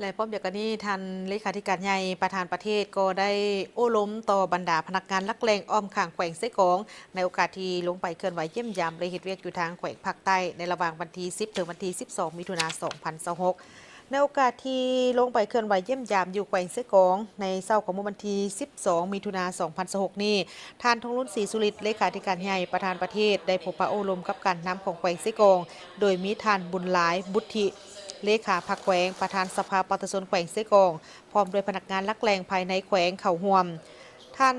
ແລະ ພ້ອມດຽວກັນນີ້ ທ່ານເລຂາທິການໃຫຍ່ ປະທານປະເທດ ກໍໄດ້ໂອ້ລົມຕໍ່ບັນດາພະນັກງານຫຼັກແຫຼ່ງອ້ອມຂ້າງແຂວງເຊກອງ ໃນໂອກາດທີ່ລົງໄປເຄື່ອນໄຫວຢ້ຽມຢາມ ແລະ ເຮັດວຽກຢູ່ທາງແຂວງພາກໃຕ້ ໃນລະຫວ່າງວັນທີສິບ ເຖິງວັນທີສິບສອງ ມິຖຸນາ ສອງພັນຊາວຫົກ. ໃນໂອກາດທີ່ລົງໄປເຄື່ອນໄຫວຢ້ຽມຢາມຢູ່ແຂວງເຊກອງ ໃນເຊົ້າຂອງມື້ວັນທີສິບສອງ ມິຖຸນາ ສອງພັນຊາວຫົກນີ້, ທ່ານ ທອງລຸນ ສີສຸລິດ ເລຂາທິການໃຫຍ່ ປະທານປະເທດ ໄດ້ພົບປະໂອ້ລົມກັບການນຳຂອງແຂວງເຊກອງ ໂດຍມີທ່ານ ບຸນຫຼາຍ ບຸດທິ ເລຂາພັກແຂວງ, ປະທານສະພາປະຊາຊົນແຂວງເຊກອງ ພ້ອມດ້ວຍພະນັກງານຫຼັກແຫຼ່ງພາຍໃນແຂວງເຂົ້າຮ່ວມ. ທ່ານ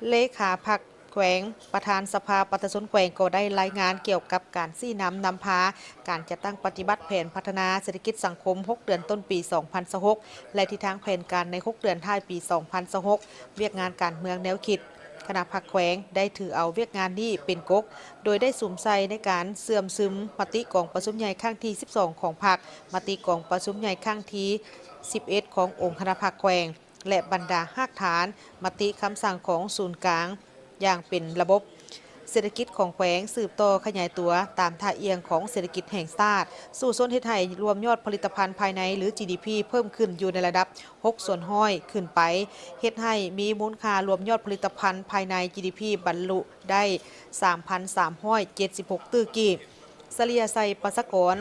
ເລຂາພັກແຂວງ, ປະທານສະພາປະຊາຊົນແຂວງ ກໍໄດ້ລາຍງານກ່ຽວກັບການຊີ້ນຳນຳພາການຈັດຕັ້ງປະຕິບັດແຜນພັດທະນາເສດຖະກິດສັງຄົມຫົກເດືອນຕົ້ນປີສອງພັນຊາວຫົກ ແລະ ທິດທາງແຜນການໃນຫົກເດືອນທ້າຍປີສອງພັນຊາວຫົກ, ວຽກງານການເມືອງແນວຄິດ. ຄະນະພັກແຂວງໄດ້ຖືເອົາວຽກງານນີ້ເປັນກົກ, ໂດຍໄດ້ສຸມໃສ່ໃນການເຊື່ອມຊຶມມະຕິກອງປະຊຸມໃຫຍ່ຄັ້ງທີສິບສອງຂອງພັກ, ມະຕິກອງປະຊຸມໃຫຍ່ຄັ້ງທີສິບເອັດຂອງອົງຄະນະພັກແຂວງ ແລະ ບັນດາຮາກຖານມະຕິຄຳສັ່ງຂອງສູນກາງຢ່າງເປັນລະບົບ. ເສດຖະກິດຂອງແຂວງສືບຕໍ່ຂະຫຍາຍຕົວຕາມທ່າອ່ຽງຂອງເສດຖະກິດແຫ່ງຊາດ, ສູ້ຊົນເຮັດໃຫ້ລວມຍອດຜະລິດຕະພັນພາຍໃນ ຫຼື ຈີດີພີ ເພີ່ມຂຶ້ນຢູ່ໃນລະດັບ ຫົກສ່ວນຮ້ອຍຂຶ້ນໄປ, ເຮັດໃຫ້ມີມູນຄ່າລວມຍອດຜະລິດຕະພັນພາຍໃນ ຈີດີພີ ບັນລຸໄດ້ສາມພັນສາມຮ້ອຍເຈັດສິບຫົກຕື້ກີບ, ສະເລ່ຍໃສ່ປະຊາກອນ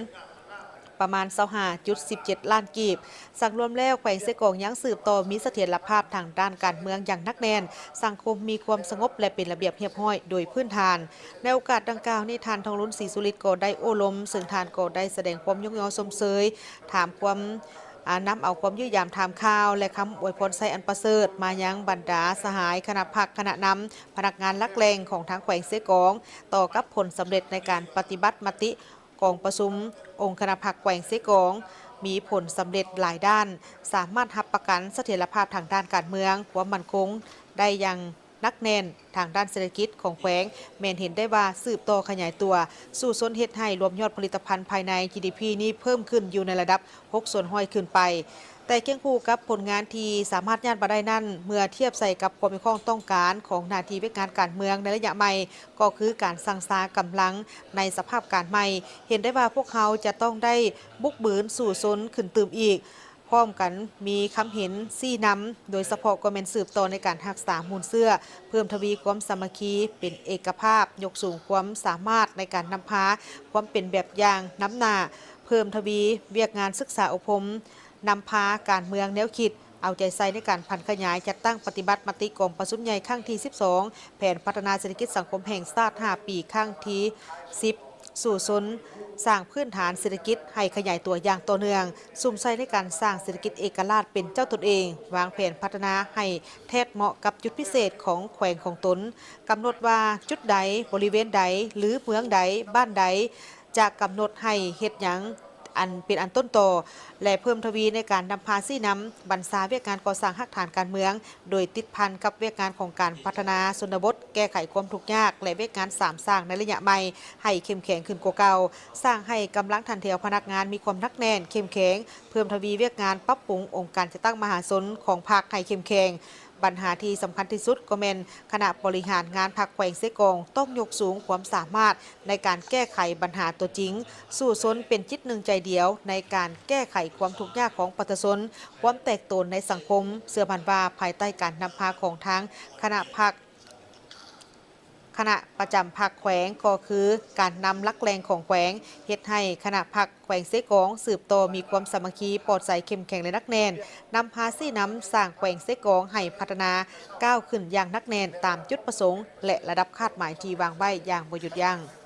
ປະມານຊາວຫ້າຈຸດສິບເຈັດລ້ານກີບ. ສັງລວມແລ້ວ, ແຂວງເຊກອງຍັງສືບຕໍ່ມີສະຖຽນລະພາບທາງດ້ານການເມືອງຢ່າງໜັກແໜ້ນ, ສັງຄົມມີຄວາມສະຫງົບ ແລະ ເປັນລະບຽບຮຽບຮ້ອຍໂດຍພື້ນຖານ. ໃນໂອກາດດັ່ງກ່າວນີ້, ທ່ານ ທອງລຸນ ສີສຸລິດ ກໍໄດ້ໂອ້ລົມ, ເຊິ່ງທ່ານກໍໄດ້ສະແດງຄວາມຍົກຍໍຊົມເຊີຍ, ຖາມຄວາມ ອາ ນຳເອົາຄວາມຢ້ຽມຢາມຖາມຂ່າວ ແລະ ຄຳອວຍພອນໄຊອັນປະເສີດມາຍັງບັນດາສະຫາຍຄະນະພັກ, ຄະນະນຳ, ພະນັກງານຫຼັກແຫຼ່ງຂອງທາງແຂວງເຊກອງ ຕໍ່ກັບຜົນສຳເລັດໃນການປະຕິບັດມະຕິກອງປະຊຸມອົງຄະນະພັກແຂວງເຊກອງ ມີຜົນສຳເລັດຫຼາຍດ້ານ, ສາມາດຮັບປະກັນສະຖຽນລະພາບທາງດ້ານການເມືອງ, ຄວາມໝັ້ນຄົງໄດ້ຢ່າງ ໜັກແໜ້ນທາງດ້ານເສດຖະກິດຂອງແຂວງ ແມ່ນເຫັນໄດ້ວ່າສືບຕໍ່ຂະຫຍາຍຕົວ, ສູ້ຊົນເຮັດໃຫ້ລວມຍອດຜະລິດຕະພັນພາຍໃນ ຈີດີພີ ນີ້ເພີ່ມຂຶ້ນຢູ່ໃນລະດັບ ຫົກສ່ວນຮ້ອຍຂຶ້ນໄປ. ແຕ່ຄຽງຄູ່ກັບຜົນງານທີ່ສາມາດຍາດມາໄດ້ນັ້ນ, ເມື່ອທຽບໃສ່ກັບຄວາມມີຄວາມຕ້ອງການຂອງໜ້າທີ່ວຽກງານການເມືອງໃນໄລຍະໃໝ່, ກໍຄືການສັ່ງຊາກຳລັງໃນສະພາບການໃໝ່, ເຫັນໄດ້ວ່າພວກເຮົາຈະຕ້ອງໄດ້ບຸກບືນສູ້ຊົນຂຶ້ນຕື່ມອີກ. ພ້ອມກັນມີຄຳເຫັນຊີ້ນຳ, ໂດຍສະເພາະກໍແມ່ນສືບຕໍ່ໃນການຮັກສາມູນເຊື້ອ, ເພີ່ມທະວີຄວາມສາມັກຄີເປັນເອກະພາບ, ຍົກສູງຄວາມສາມາດໃນການນຳພາ, ຄວາມເປັນແບບຢ່າງນຳໜ້າ, ເພີ່ມທະວີວຽກງານສຶກສາອົບຮົມ, ນຳພາການເມືອງແນວຄິດ, ເອົາໃຈໃສ່ໃນການຜັນຂະຫຍາຍຈັດຕັ້ງປະຕິບັດມະຕິກອງປະຊຸມໃຫຍ່ຄັ້ງທີສິບສອງ ແຜນພັດທະນາເສດຖະກິດສັງຄົມແຫ່ງຊາດຫ້າປີຄັ້ງທີສິບ, ສູ້ຊົນສ້າງພື້ນຖານເສດຖະກິດໃຫ້ຂະຫຍາຍຕົວຢ່າງຕໍ່ເນື່ອງ, ສຸມໃສ່ໃນການສ້າງເສດຖະກິດເອກະລາດເປັນເຈົ້າຕົນເອງ, ວາງແຜນພັດທະນາໃຫ້ແທດເໝາະກັບຈຸດພິເສດຂອງແຂວງຂອງຕົນ, ກຳນົດວ່າຈຸດໃດ, ບໍລິເວນໃດ ຫຼື ເມືອງໃດ, ບ້ານໃດ ຈະກຳນົດໃຫ້ເຮັດຫຍັງອັນເປັນອັນຕົ້ນຕໍ ແລະ ເພີ່ມທະວີໃນການນຳພາຊີ້ນຳບັນຊາວຽກງານກໍ່ສ້າງຮາກຖານການເມືອງ ໂດຍຕິດພັນກັບວຽກງານຂອງການພັດທະນາຊົນນະບົດ, ແກ້ໄຂຄວາມທຸກຍາກ ແລະ ວຽກງານສາມສ້າງໃນໄລຍະໃໝ່ໃຫ້ເຂັ້ມແຂງຂຶ້ນກວ່າເກົ່າ, ສ້າງໃຫ້ກຳລັງຖັນແຖວພະນັກງານມີຄວາມໜັກແໜ້ນ, ເຂັ້ມແຂງ, ເພີ່ມທະວີວຽກງານປັບປຸງອົງການຈັດຕັ້ງມະຫາຊົນຂອງພັກໃຫ້ເຂັ້ມແຂງ. ບັນຫາທີ່ສຳຄັນທີ່ສຸດກໍແມ່ນຄະນະບໍລິຫານງານພັກແຂວງເຊກອງຕ້ອງຍົກສູງຄວາມສາມາດໃນການແກ້ໄຂບັນຫາຕົວຈິງ, ສູ້ຊົນເປັນຈິດໜຶ່ງໃຈດຽວໃນການແກ້ໄຂຄວາມທຸກຍາກຂອງປະຊາຊົນ, ຄວາມແຕກໂຕນໃນສັງຄົມ. ເຊື່ອໝັ້ນວ່າພາຍໃຕ້ການນຳພາຂອງທາງຄະນະພັກ, ຄະນະປະຈຳພັກແຂວງ ກໍຄືການນຳຫຼັກແຫຼ່ງຂອງແຂວງ, ເຮັດໃຫ້ຄະນະພັກ ແຂວງເຊກອງສືບຕໍ່ມີຄວາມສາມັກຄີ, ປອດໃສ, ເຂັ້ມແຂງ ແລະ ໜັກແໜ້ນ, ນຳພາຊີ້ນຳສ້າງແຂວງເຊກອງໃຫ້ພັດທະນາກ້າວຂຶ້ນຢ່າງໜັກແໜ້ນຕາມຈຸດປະສົງ ແລະ ລະດັບຄາດໝາຍທີ່ວາງໄວ້ຢ່າງບໍ່ຢຸດຢັ້ງ.